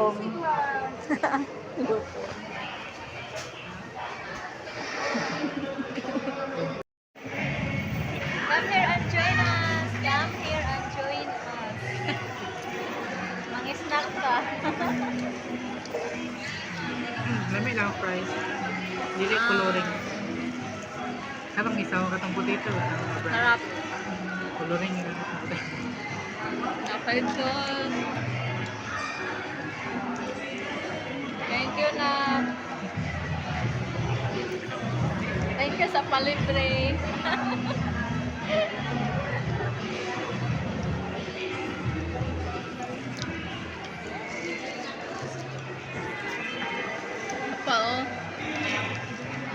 Gutom. Gutom. Come here and join us. Come here and join us. Mangisnack ka. Lami lang ang fries. Dili Ah. coloring. Katong isa katong potato katong fries. Sarap. Coloring yung katong potato. Napay-doon. Thank you na. Thank you sa palibre. Pa oh.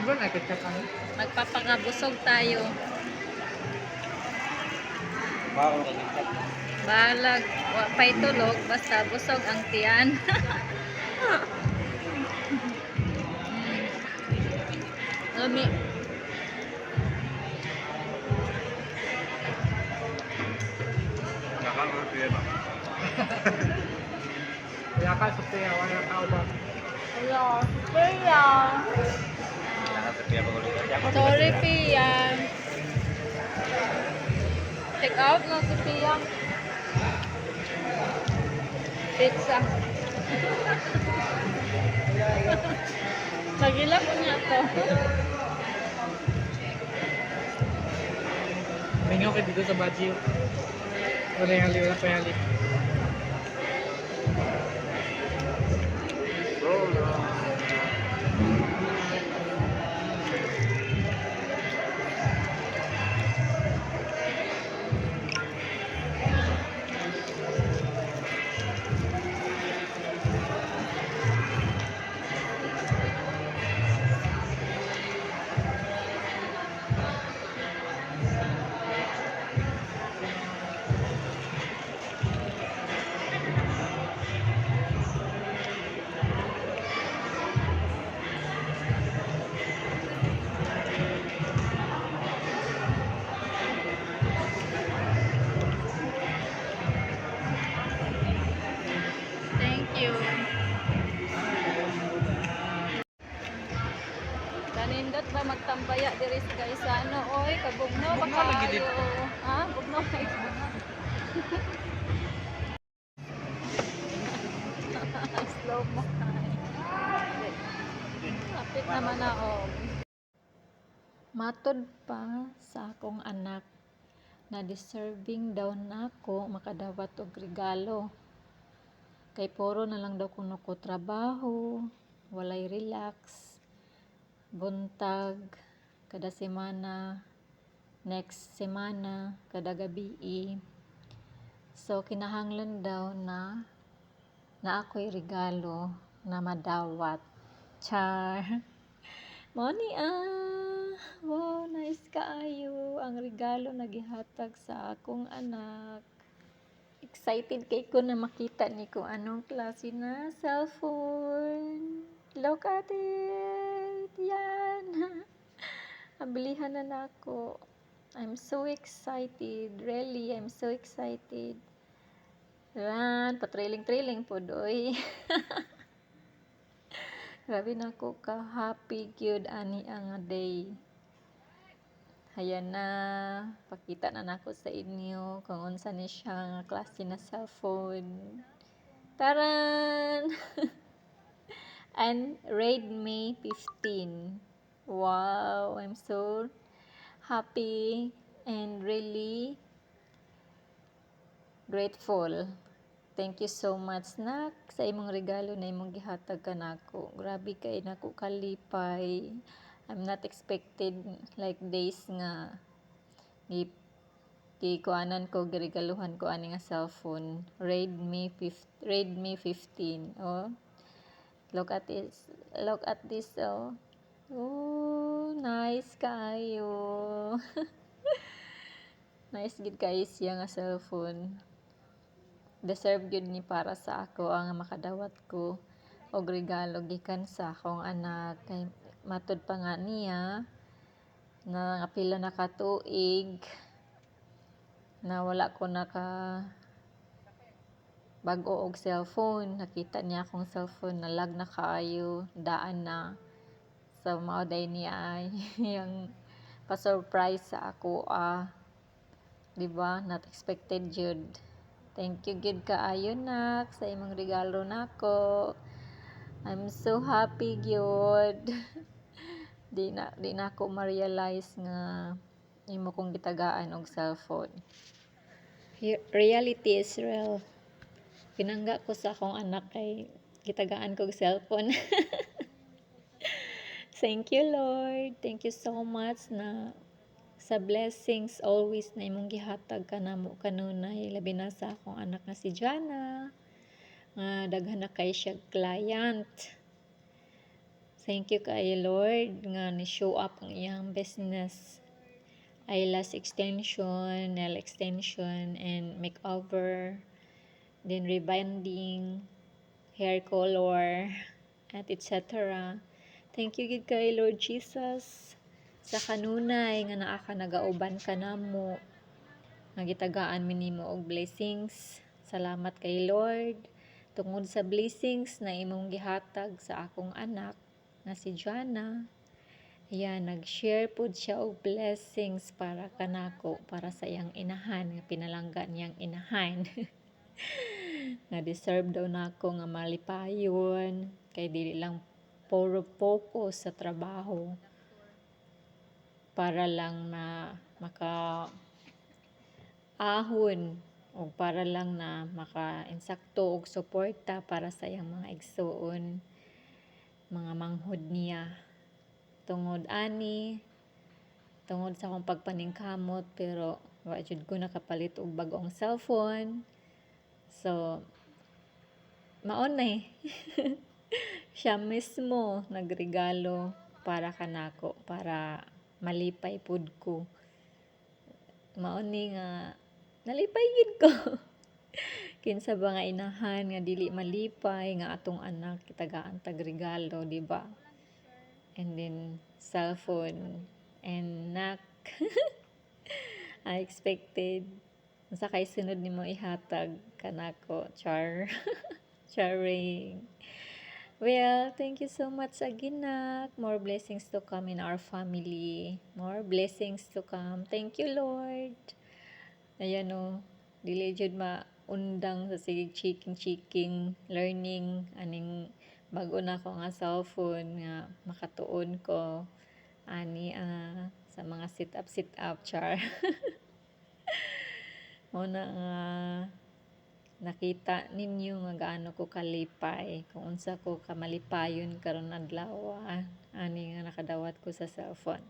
Ba na ketchup ang Magpapakabusog tayo. Balag, wa pa'y tulog, basta busog ang tiyan. Lami. Wala ka Sophia, wala ka ba? Hello, Pia. Sorry, Pia. Check out na si Pia. Pizza. Nagilap ko niya to. Mingaw ka dito sa Baguio. Wala yung hali, wala pa yung hali. Thank you. Kanindot ba magtambaya diri sa Gaisano oy kabugno ba Bugno lagi kaayo? dito. Ha? Bugno kay. Slow mo. Kapit naman na oh. Matod pa sa akong anak na deserving daw nako makadawat og regalo. Kay puro na lang daw kuno ko trabaho, walay relax, buntag, kada semana, next semana, kada gabi. So kinahanglan daw na na ako'y regalo na madawat. Char. Mao ni ah. Wow, nice kaayo ang regalo na gihatag sa akong anak. Excited kay ko na makita ni kung anong klase na cellphone. Look at it! Yan! Abilihan na nako. I'm so excited. Really, I'm so excited. Yan, patrailing-trailing po doy. Grabe na ko ka-happy gyud ani ang day. Hayan na, pakita na nako sa inyo kung unsa ni siya nga klase na cellphone. Taran! And Redmi 15. Wow, I'm so happy and really grateful. Thank you so much, nak, sa imong regalo na imong gihatag kanako. Grabe kay nako kalipay. I'm not expected like days nga gikuanan ko, giregaluhan ko ani nga cellphone, Redmi 5, Redmi 15. Oh. Look at this. Look at this, oh. Oh, nice kaayo. Nice gid kaayo siya nga cellphone. Deserve gyud ni para sa ako ang makadawat ko og regalo gikan sa akong anak kay matud pa nga niya na nga pila na ka tuig na wala ko naka bag-o og cellphone. Nakita niya akong cellphone na lag na kaayo, daan na. So mao day niya ay iyang pa-surprise sa ako ah. Di ba? Not expected jud. Thank you gyud kaayo, nak, sa imong regalo nako. I'm so happy gyud. Di na ako ma-realize nga imo kong gitagaan og cellphone. Reality is real. Pinangga ko sa akong anak kay gitagaan kog cellphone. Thank you, Lord. Thank you so much na sa blessings always na imong gihatag kanamo kanunay, labi na sa akong anak nga si Jana nga daghan na kay siya client. Thank you kay Lord nga ni show up ang iyang business, eyelash extension, nail extension, and makeover, then rebinding, hair color, at etc. Thank you gid kay Lord Jesus sa kanunay nga naa ka nagauban kanamo nga gitagaan mi nimo og blessings. Salamat kay Lord tungod sa blessings na imong gihatag sa akong anak nga si Jana. Ayan, nag-share pud siya og blessings para kanako, para sa iyang inahan, nga pinalangga niyang inahan. Nga deserve daw nako nga malipayon, kay dili lang puro focus sa trabaho para lang na maka ahon o para lang na maka-insakto og suporta para sa iyang mga igsuon, mga manghod niya. Tungod ani, tungod sa akong pagpaningkamot, pero wa jud ko nakapalit og bag-ong cellphone. So mao na eh. Siya mismo nagregalo para kanako, para malipay pud ko. Mao ni nga nalipay gid ko. Kinsa ba nga inahan nga dili malipay nga atong anak gitagaan tag regalo, di ba? And then cellphone and nak I expected unsa kay sunod nimo ihatag kanako, char. Charing. Well, thank you so much again, nak. More blessings to come in our family. More blessings to come. Thank you, Lord. Ayan o, dili jud maundang sa sige chiking-chiking learning aning bag-o na ko nga cellphone nga makatuon ko ani sa mga sit up sit up, char. Mao na nga nakita ninyo nga gaano ko kalipay, kung unsa ko kamalipayon karon adlaw ani nga nakadawat ko sa cellphone.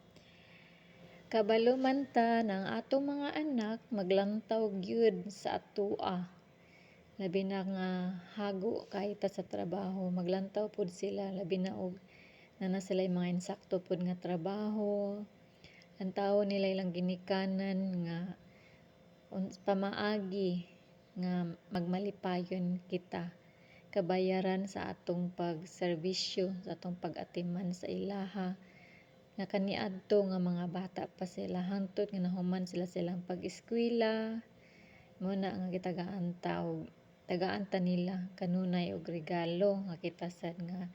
Kabalo man ta ng atong mga anak maglantaw gyud sa atoa. Labi na nga hago kaayo ta sa trabaho, maglantaw pud sila, labi na og naa na sila'y mga insakto pud nga trabaho. Lantawon nila ilang ginikanan nga pamaagi nga magmalipayon kita, kabayaran sa atong pagserbisyo, sa atong pag-atiman sa ilaha nga kaniadto nga mga bata pa sila hangtod nga nahuman sila silang pag-eskwela. Mao na nga gitagaan ta og tagaan ta nila kanunay og regalo nga kita sad nga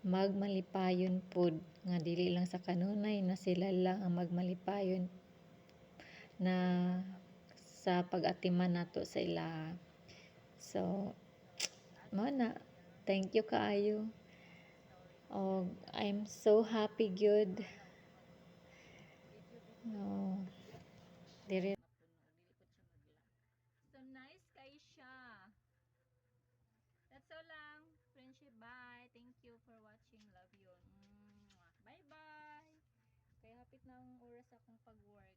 magmalipayon pod, nga dili lang sa kanunay na sila lang ang magmalipayon na sa pag-atiman nato sa ilaha. So mao na, thank you kaayo og I'm so happy gyud. Oh, diri. So nice kay siya. That's all lang. Friendship, bye. Thank you for watching. Love you. Bye bye. Kaya hapit na ang oras akong pag-work.